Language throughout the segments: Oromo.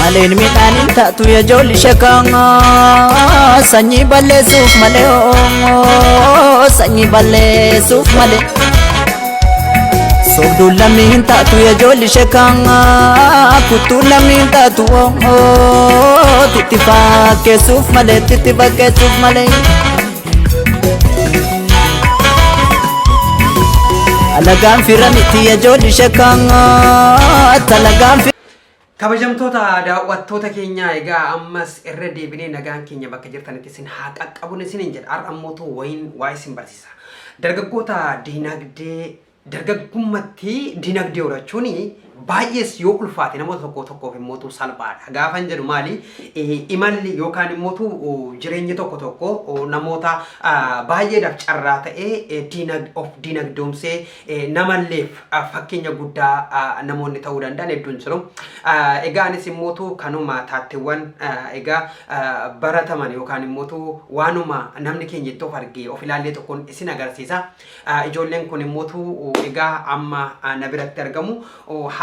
Maleen midhaan hin taatu ijoolli sheekaa sanyii balleessuuf malee, sanyii balleessuuf malee. Soogduun lammii hin taatu ijoolli sheekaa, kuttuun lammii hin taatu titti fakkeessuuf malee, titti fakkeessuuf malee. Alagaan fira miti ijoolli sheekaa, talagaan fira. Kabajamtoota daawwattoota keenya, egaa ammas irra deebinee nagaan keenya bakka jirtanitti isin haa qaqqabuun isiniin jedha. Har'a ammootu wayiin waa isin barsiisa. Dargaggoota diinagdee, dargaggummatti diinagdee horachuun baay'ees yoo ulfaate namoota tokko tokkoof immootu salphaadha. Gaafan jedhu maali? Imalli yookaan immootu jireenyi tokko tokko namoota baay'eedhaaf carraa ta'ee of diinagdoomsee namalleef fakkeenya guddaa namoonni ta'uu danda'an hedduun jiru. Egaa anis immootu kanuma taatteewwan egaa barataman yookaan immootu waanuma namni keenya itti of argee of ilaallee tokkoon isin agarsiisa. Ijoolleen kun immootu egaa amma na biratti argamu.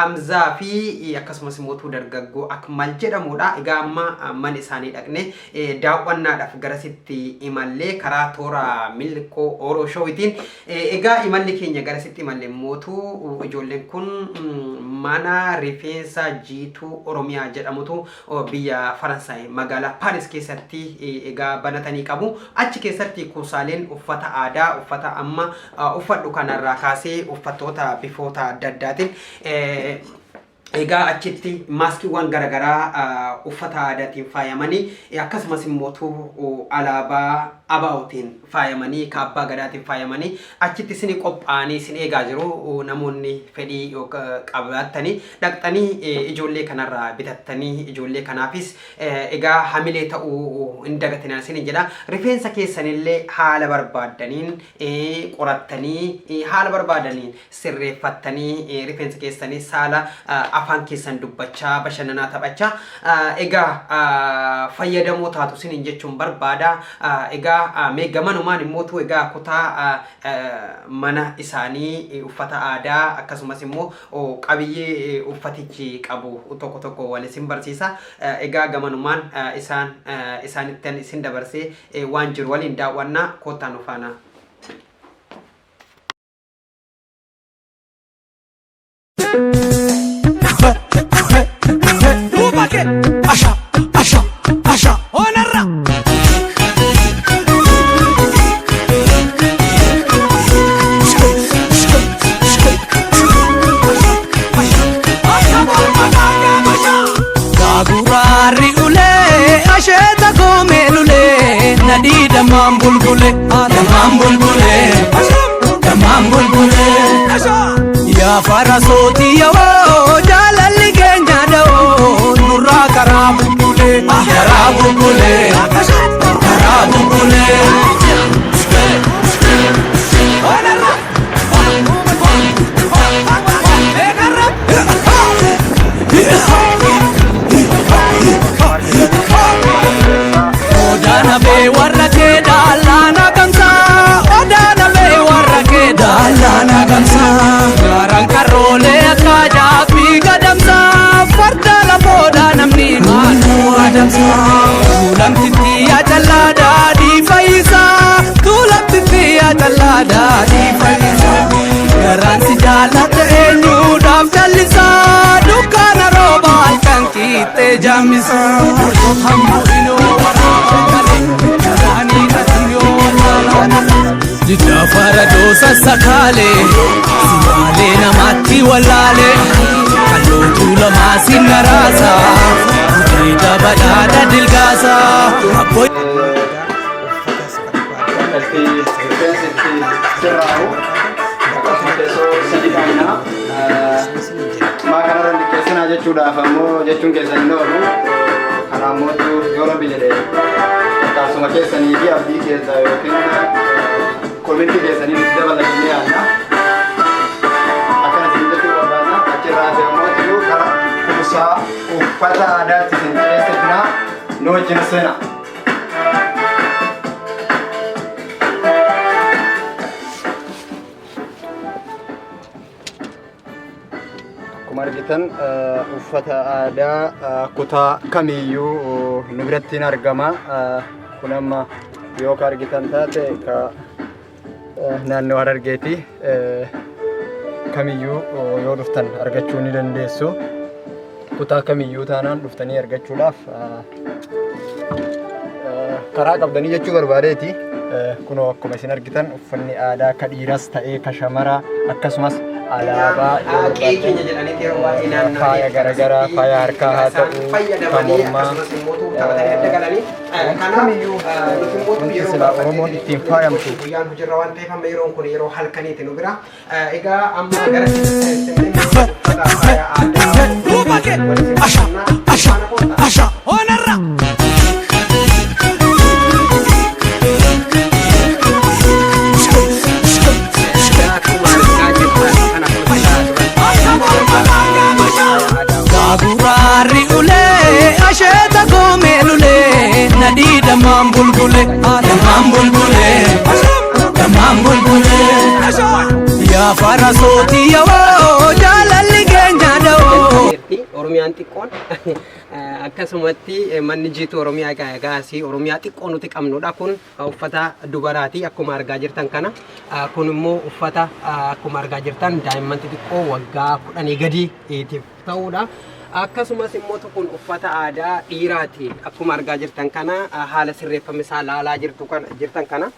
Hamzaa fi akkasumas immootu dargaggoo Akmal jedhamudha. Egaa amma mana isaanii dhaqnee daawwannaadhaaf garasitti imallee karaa toora Milkoo Oro Show'itiin. Egaa imalli keenya garasitti imalle immootu ijoolleen kun mana rifeensa Jiituu Oromiyaa jedhamutu biyya Faransaay magaalaa Paaris keessatti egaa banatanii qabu. Achi keessatti kuusaaleen uffata aadaa, uffata amma uffadhu kanarraa kaasee uffattoota bifoota adda addaatiin, egaa achitti maaskiiwwan garaagaraa uffata aadaatiin faayamanii, akkasumas immootu alaabaa ABO'tiin faayamanii, kaabbaa gadaatiin faayamanii achitti isin qophaa'anii isin eegaa jiru. Namoonni fedhii qabaattanii dhaqxanii ijoollee kanarraa bitattanii ijoollee kanaafis egaa hamilee ta'uu hin dagatinaa isin jedha. Rifeensa keessanillee haala barbaaddaniin qorattanii, haala barbaadaniin sirreeffattanii, rifeensa keessanii saala afaan keessan dubbachaa, bashannanaa, taphachaa egaa fayyadamoo taatu isiniin jechuun barbaada. Egaa mee gamanumaan immootu egaa kutaa mana isaanii uffata aadaa akkasumas immoo qabiyyee uffatichi qabu tokko tokko wal isin barsiisa. Egaa gamanumaan isaan isaanittan isin dabarsee waan jiru waliin daawwannaa, koottaa nu faana. Duuba kee asha asha asha onarra. Gaaguraarri ulee asheeta koomee lulee nadhii dammaan bulbule, dammaan bulbule, dammaan bulbule. Yaa farasootii yawoo, jaalalli keenya da'oo nurraa karaa bubbule, karaa bubbule, karaa bubbule. Odaana bee warra kee daalaana gamsaa, odaana bee warra kee daalaana gamsaa. Gaaraan karoolee akka jaaffii gadamsaa, farda lafoodha namni maaluu adamsaa. Tuulamtitti yaacallaa daadhii fayyisaa, tuulamtitti yaacallaa daadhii fayyisaa. Garaan si jaallate eenyuudhaaf jallisaa, dukkaana rooba halkan qixxee jaammisaa. Hamma inoo waraabee garaanii kasiyoo wallaalaa. Jidda faradoo sassakaalee simaalee namatti wallaalee, kallootuu lamaa sinna raasaa, gudeeda badhaadha dilgaasaa. Abboo Itti rifeensi itti sirraa'u akkasuma teessoo sadi qabna. Maa kanarra hin xiqqeessinaa jechuudhaaf ammoo jechuun keessan hin oolu. Kana ammoo yoo Rabbi jedhe qarqaarsuma keessanii fi abdii keessa yookiin komintii keessanii nuti dabala jennee yaadna. Akkana isin jechuu barbaadna. Achirraa hafe ammoo jiru kara kuusaa uffata aadaatti isin dhiyeessifna, nu wajjin seenaa. Akkuma argitan uffata aadaa kutaa kamiyyuu nu biratti hin argama. Kun amma yoo ka argitan taate ka naannoo Harargeeti. Kamiyyuu yoo dhuftan argachuu ni dandeessu. Kutaa kamiyyuu taanaan dhuftanii argachuudhaaf karaa qabdanii jechuu barbaadeeti. Kunoo akkuma isin argitan uffanni aadaa ka dhiiras ta'ee ka shamaraa akkasumas alaabaa yoo Qe'ee keenya jedhaniiti yeroo baay'ee naannoo faaya garaagaraa faaya harkaa haa ta'u ka fayyadamanii mormaa akkasumas immoo taphatanii adda galanii kanaaf kamiyyuu nuti immoo wanti yeroo silaa Oromoon ittiin faayamtu guyyaan hojiirra waan ta'eef amma yeroon kun yeroo halkaniiti nu bira. Egaa amma gara uffata faaya aadaa Duuba kee asha asha asha onarra. Akkuma argaa jirtan kana Gaaguraarri ulee asheeta goomee lulee nadii dammaan bulbule dammaan bulbule dammaan bulbule yaa farasootii yawoo jaalalli keenya da'oo. Oromiyaan xiqqoon akkasumatti manni jiitu Oromiyaa gaasii Oromiyaa xiqqoo nuti qabnudha. Kun uffata dubaraati akkuma argaa jirtan kana. Kun immoo uffata akkuma argaa jirtan daa'imman xixiqqoo waggaa 10 gadiitiif ta'udha. Akkasumas immoo kun uffata aadaa dhiiraati. Akkuma argaa jirtan kana haala sirreeffama isaa laalaa jirtu kana jirtan kana.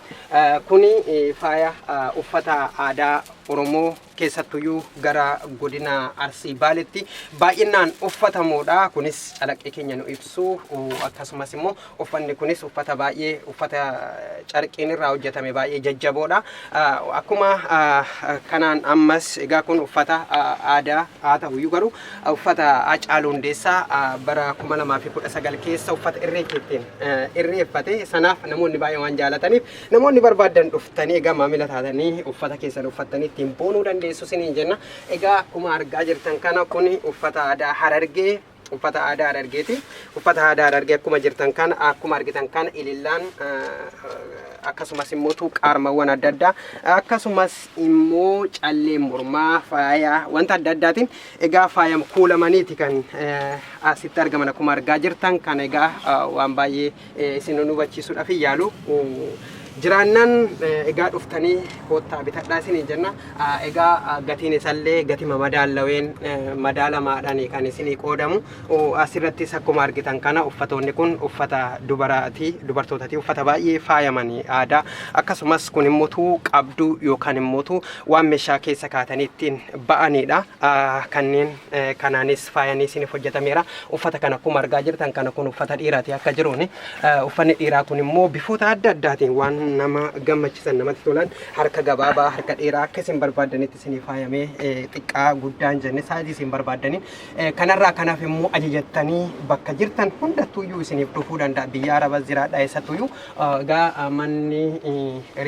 Kuni faaya uffata aadaa Oromoo keessattuyyuu gara godina Arsii Baaletti baay'inaan uffatamuudha. Kunis calaqqee keenya nu ibsu akkasumas immoo uffanni kunis uffata baay'ee uffata carqiin irraa hojjetame baay'ee jajjaboodha. Akkuma kanaan ammas egaa kun uffata aadaa haa ta'uyyuu garuu uffata Haacaaluu Hundeessaa bara 2019 keessa uffata irreecha ittiin irreeffate sanaaf namoonni baay'ee waan jaalataniif namoonni barbaadan dhuftanii egaa maamila taatanii uffata keessan uffattanii ittiin boonuu dandeessu isiniin jenna. Egaa akkuma argaa jirtan kana kun uffata aadaa Harargee uffata aadaa Harargeeti. Uffata aadaa Harargee akkuma jirtan kana akkuma argitan kana ilillaan akkasumas immoo qaarmawwan adda addaa akkasumas immoo calleen mormaa faaya wanta adda addaatiin egaa faayam kuulamaniiti kan asitti argaman akkuma argaa jirtan kan egaa waan baay'ee isin hubachiisuudhaaf yaalu. Jiraannaan egaa dhuftanii koottaa bitadhaa isiniin jenna. Egaa gatiin isallee gatima madaallaween madaalamaadhaan kan isinii qoodamu. Asirrattis akkuma argitan kana uffatoonni kun uffata dubaraati dubartootati uffata baay'ee faayamanii aadaa akkasumas kun immoo qabduu yookaan immoo waan meeshaa keessa kaatanii ittiin ba'anidha. Kanneen kanaanis faayanii isiniif hojjetameera. Uffata kana akkuma argaa jirtan kana kun uffata dhiiraati akka jiruuni. Uffanni dhiiraa kun immoo bifoota adda addaatiin waan nama gammachiisan namatti tolan harka gabaabaa harka dheeraa akka isin barbaaddanitti isinii faayamee xiqqaa guddaan jenne saayizii isin barbaaddaniin kanarraa kanaaf immoo ajajattanii bakka jirtan hundattuyyuu isiniif dhufuu danda'a. Biyya Arabas jiraadha eessattuyyuu egaa manni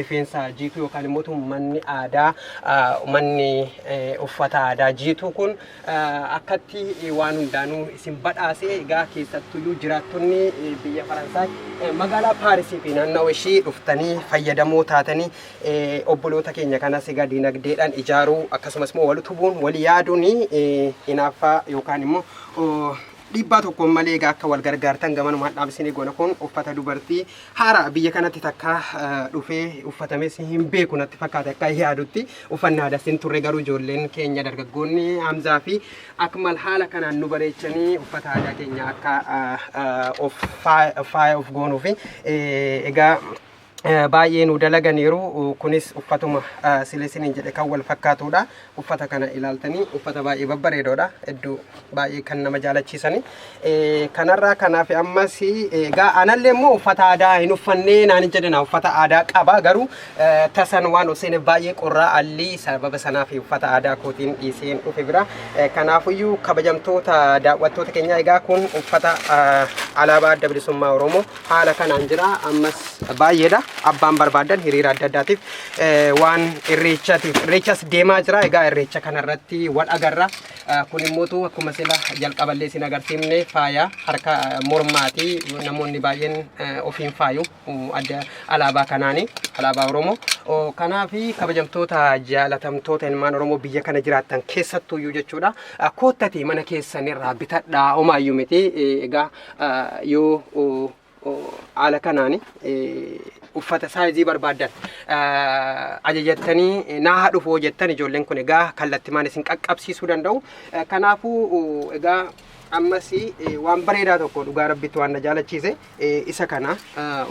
rifeensa jiituu yookaan immoo manni aadaa manni uffata aadaa jiituu kun akkatti waan hundaanuu isin badhaase egaa keessattuyyuu jiraattonni biyya Faransaay magaalaa Paarisii fi naannawa ishii dhuftanii fayyadamoo taatanii obboloota keenya kanas egaa dinagdeedhaan ijaaruu akkasumas immoo wal utubuun wal yaaduun hinaaffaa yookaan immoo dhiibbaa tokkoon malee egaa akka wal gargaartan gamanumaan dhaamsinii goona. Kun uffata dubartii haaraa biyya kanatti takka dhufee uffatames hin beeku natti fakkaate akka yaadutti uffanni aadaas hin turre garuu ijoolleen keenya dargaggoonni Hamzaa fi Akmal haala kanaan nu bareechanii uffata aadaa keenya akka of faaya of goonuu fi egaa baay'ee nu dalaganiiru. Kunis uffatuma sila isiniin jedhe kan wal fakkaatudha. Uffata kana ilaaltanii uffata baay'ee babbareedoodha. Hedduu baay'ee kan nama jaalachiisani. Kanarraa kanaaf ammas egaa anallee immoo uffata aadaa hin uffannee naan hin jedhina uffata aadaa qaba garuu tasan waan of seeneef baay'ee qorraa allii sababa sanaaf uffata aadaa kootiin dhiiseen dhufe bira. Kanaafuyyuu kabajamtoota daawwattoota keenyaa egaa kun uffata alaabaa adda bilisummaa Oromoo haala kanaan jira ammas baay'eedha. Abbaan barbaadan hiriira adda addaatiif waan irreechatiif irreechas deemaa jira. Egaa irreecha kanarratti wal agarra. Kun immootu akkuma sila jalqaballee isin agarsiifne faaya harka mormaati. Namoonni baay'een ofiin faayu adda alaabaa kanaani, alaabaa Oromoo. Kanaaf kabajamtoota jaalatamtoota ilmaan Oromoo biyya kana jiraattan keessattuyyuu jechuudha. Koottati mana keessanirraa bitadhaa, homaayyuu miti. Egaa yoo haala kanaan uffata saayizii barbaaddan ajajattanii naa haa dhufu jettan, ijoolleen kun egaa kallattimaan isin qaqqabsiisuu danda'u. Kanaafuu egaa ammas waan bareedaa tokko dhugaa rabbitti waan na jaalachiise isa kana,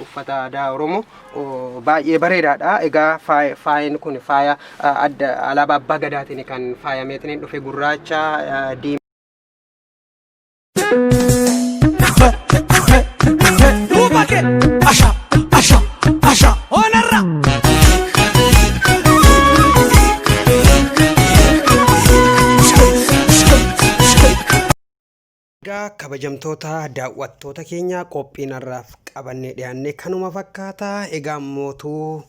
uffata aadaa Oromoo baay'ee bareedaadha. Egaa faayin kun faaya adda alaabaa abbaa gadaatiin kan faayameetiin dhufe, gurraacha, diimaa. Duuba kee asha asha asha onarra. Egaa kabajamtoota daawwattoota keenya, qophiin har'aaf qabannee dhiyaanne kanuma fakkaata. Egaa mootuu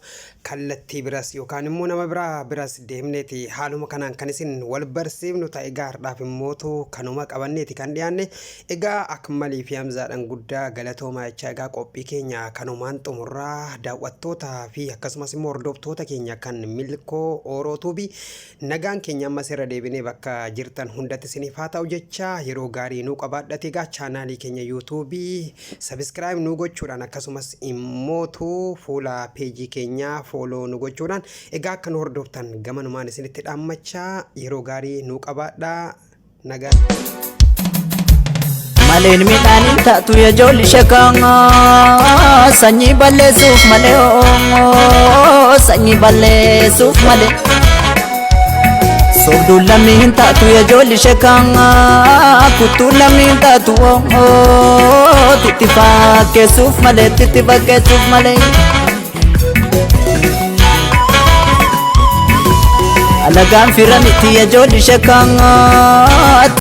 kallattii biras yookaan immoo nama biraa biras deemneeti haaluma kanaan kan isin wal barsiifnu ta'a. Egaa har'aaf immootu kanuma qabanneeti kan dhiyaanne. Egaa Akmalii fi Hamzaadhaan guddaa galatoomaa jechaa, egaa qophii keenya kanumaan xumurraa. Daawwattootaa fi akkasumas immoo hordoftoota keenya kan Milkoo Ooroo Tuubii, nagaan keenya ammas irra deebinee bakka jirtan hundatti isiniif haa ta'u jecha, yeroo gaarii nuu qabaadhate. Egaa chaanaalii keenya yuutuubii subscribe nuu gochuudhaan, akkasumas immootu fuula peejii keenyaa follow nu gochuudhaan egaa akka nu hordoftan gamanumaan isinitti dhaammachaa, yeroo gaarii nuu qabaadhaa, nagaan. Maleen midhaan taatu ijoolli sheekaa, sanyii balleessuuf malee, sanyii balleessuuf malee. Soobduun lammii hin taatu ijoolli sheekaa, kuttuun lammii hin taatu, itti fakkeessuuf malee, itti fakkeessuuf malee. Alagaan fira miti ijoolli sheekaa.